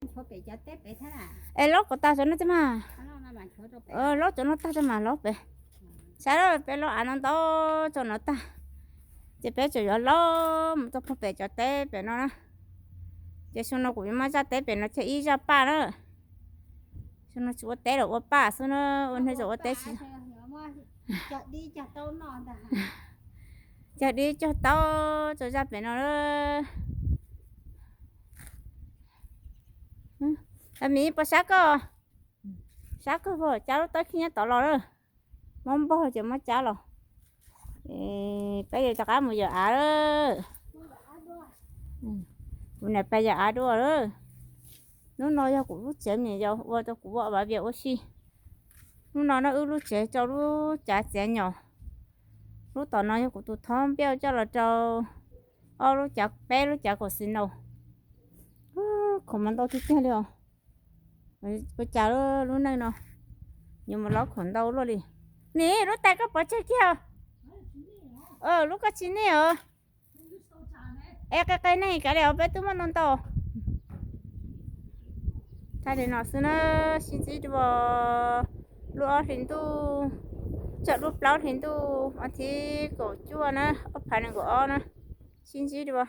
Es lob kom tag cov no thiab mas. Lob cov no tag thiab mas lob pem. Saib lawm, peb lob av no ntau tso no tag, ces peb tseem yuav lob mus txog puag pem cov teb pem no na. Ces xyoo no kuv yuav muab zaj teb pem no tseg ib zaj paj na. Xyoo no tsis ua teb los ua paj xwb na, ua hnub tsis ua teb tsis. Cog dib cog taub tso zaj pem no. Miv, puas sab koj? Sab kawg, cab lub tawb khib nyob tod los lawm. Mob npog ces muab cab los. Peb yuav rov qab mus yawm av lawm. Kuv niam pais yawm av dua lawm. Hnub no yog kuv lub tsev me nyuam yaus ua rau kuv ua vaj vias ua si. Hnub no na wb lub tsev rau lub cav txiav nyom. Lub tom no yog kuv tus thob npiaj coj los rau ob lub cav, peb lub cav casino. Khoom mas ntau tiag tiag li os. Ua cas lub neej no yuav mus lob khoom ntau luaj li. Nim lub tais koj pov tseg kiag. Lub koj tsis nej os. Es qe qe neeg kav liam os, peb twb muaj ntau ntau. Thaij li no xwb na, sib ntsib dua lub ob hlis ntuj, txog lub plaub hlis ntuj vas thib kaum cuaj na, ob phav nees nkaum ob na, sib ntsib dua.